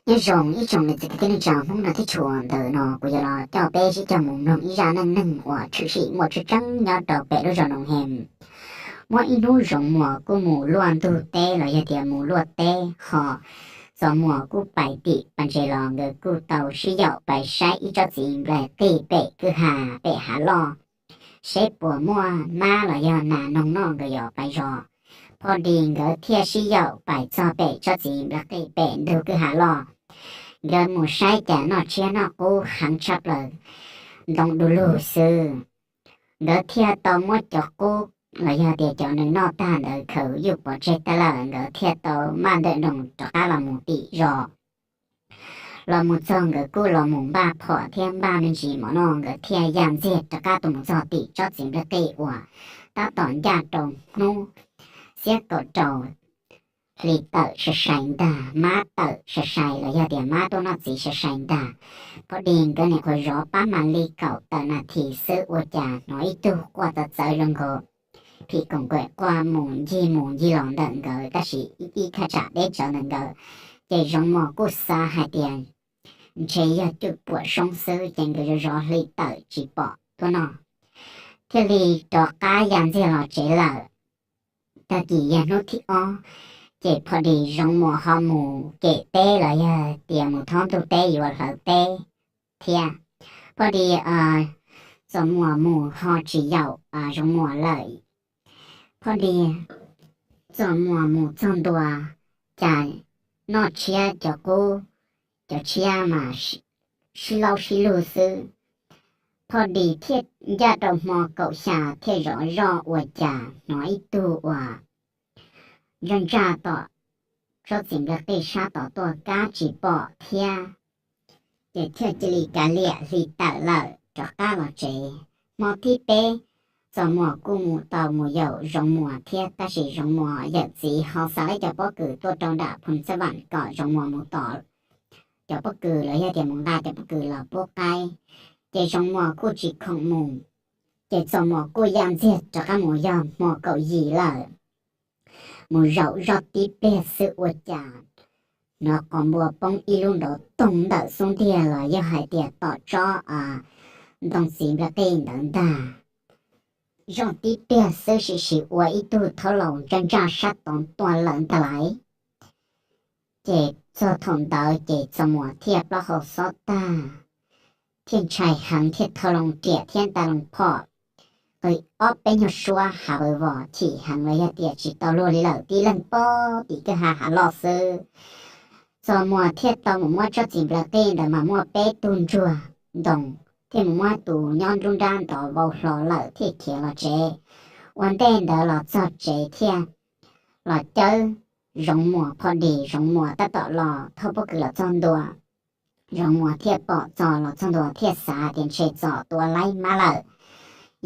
Nyob zoo ib tsoom niam txiv kwv tij neej tsa Hmoob nrog teb tshua, ntawm no kuv yuav los coj peb sib cog mus mloog ib zaj neej neeg uas tshwm sim muaj tseeb tseeb nyob rau pem lub zos Noom Hem. Muaj ib hnub Zoov Muas kuj mus luaj ntug teb los yog tias mus luaj teb ho Txos Muas kuj pais tim pas ntses los nkawd kuj tau sib yaum pais saib ib tsob txiv nplaim qij pem kwj ha pem hav loj, seb puas muaj mab los yog nas noog noj nkawd yuav pais zov. Phoj Dis nkawd thiaj sib yaum pais txog pem tsob txiv nplaim qij pem ntug kwj ha loj. Nkawd mus saib cas noj tshiab noj qub heev tshaj plaws, ntoo du lug xwb. Nkawd thiaj tau muab cov qub los yog tias cov nws noj tag ntawd khaws yuj pov tseg tag lawm, nkawd thiaj tau maj ntawm nroos rov qab los mus tim zos. Los mus txog nkawd kuj los mus npaj phom thiab npaj me ntsis mov noj, nkawd thiaj yaj ntxiag rov qab tuaj mus txog tim tsob txiv nplaim qij uas tab tom ncaj rau hnub xiab kaum rau hli tawm sai sai ntag, mab tawm sai sai los yog tias mab tuaj noj txiv sai sai ntag. Phoj Dis nkawd nim qhuav zov pab mas li kaum tawm nas this xwb ua cas hnov ib tug quaj txawv txawv zoo nkaus phim koom kuam quaj mus ncig mus ncig los ntawm nkawd tab sis ib thaj tsam deb tsawv ntawm nkawd. Ces Zoov Muas kuj xav hais tias ntshe yog cuj puam soob xwb ces nkawd zov zov hli tawm tsis pom tuaj noj, thiaj li rov qab yaj ntxiag los tsev lawm. Tag kis yog hnub thib ob, ces Phoj Dis Zoov Muas ho mus kem teb los yog tias mus thoob ntug teb yuav hlawv teb thiab. Phoj Dis Txos Muas mus ho tsis yaum Zoov Muas lawm. Phoj Dis Txos Muas mus txog ntua, cas noj tshiab cov qub, cov tshiab mas sib laub sib lug xwb. Phoj Dis thiaj ncaj rau hmo kaum xya thiaj zov zoj ua cas hnov ib tug uas ntsaj ntsaj tom tsob txiv nplaim qij sab tom tuaj kab tsis pom thiab. Ces thiaj cia li kav liam hli tawm lawm rov qab los tsev. Hmo thib peb, Txos Muas kuj mus tau mus yaum Zoov Muas thiab tab sis Zoov Muas yawm txiv ho xa lawv cov pob kws tuaj rau nram Phu Txaj Vam kom Zoov Muas mus tom cov pob kws los yog tias mus nqa cov pob kws los pub qaib. Ces Zoov Muas kuj tsis khoom mus, ces Txos Muas kuj yaj ntxiag rov qab mus yog hmo kaum yim lawm. Mus zaum zoj tib pliag xwb ua cas hnov qos npua poob ib lub nrov toog ntawm xub ntiag los yog hais tias tom tsob ntoo txiv nplaim qij ntawd ntag. Zoj tib pliag xwb sim sim ua ib tug thaub laus ntsaj ntsaj sab toov tuaj lawm ntag lauj. Ces txog thaum ntawd ces Txos Muas thiaj plaub hau xob tag, thiaj ntshai heev thiaj thau loo riam thiab nta loo phom, qw ob peb nyuag suab hav vawv vos chim heev los yog tias tsis tau luag li lawm, tib leeg pob tim kwj ha hav loj xwb. Txos Muas thiaj tau mus muab tsob txiv nplaim qij ntawd mas muaj peb tug ntsuag ntoo, thiaj mus muab tus nyob nruab nrab ntov vau hlo lawm thiaj khiav los tsev. Ua ntej ntawd los txog tsev thiaj los cawb Zoov Muas, Phoj Dis Zoov Muas tab tom los thauj pob kws los txog ntua. Zoov Muas thiaj pom Txos los txog ntua thiaj xav tias ntshe Txos tua laib mab lawm.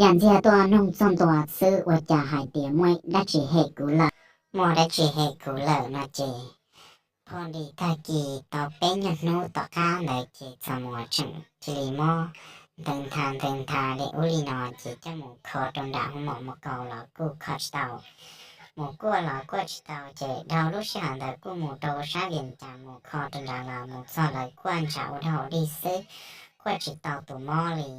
Yam ntxiag tuaj nug txog ntua xwb ua cas hais tias muaj dab tsi hem kuv lawm, muaj dab tsi hem kuv lawm no ces Phoj Dis tag kis tau peb nyuag hnub tom qab ntawd ces Txos Muas tseem cia li mob ntws ntha ntws ntha li ub li no ces coj mus kho rau nram hoob mom mus kaus los kuj kho tsis tau. Mus kuaj los kuaj tsis tau ces dhau lub sij hawm ntawd kuj mus rau sab Vias Cas mus kho rau nrad los mus txog lawv kuaj ntshav ua dhau li xwb, kuaj tsis tau tus mob li.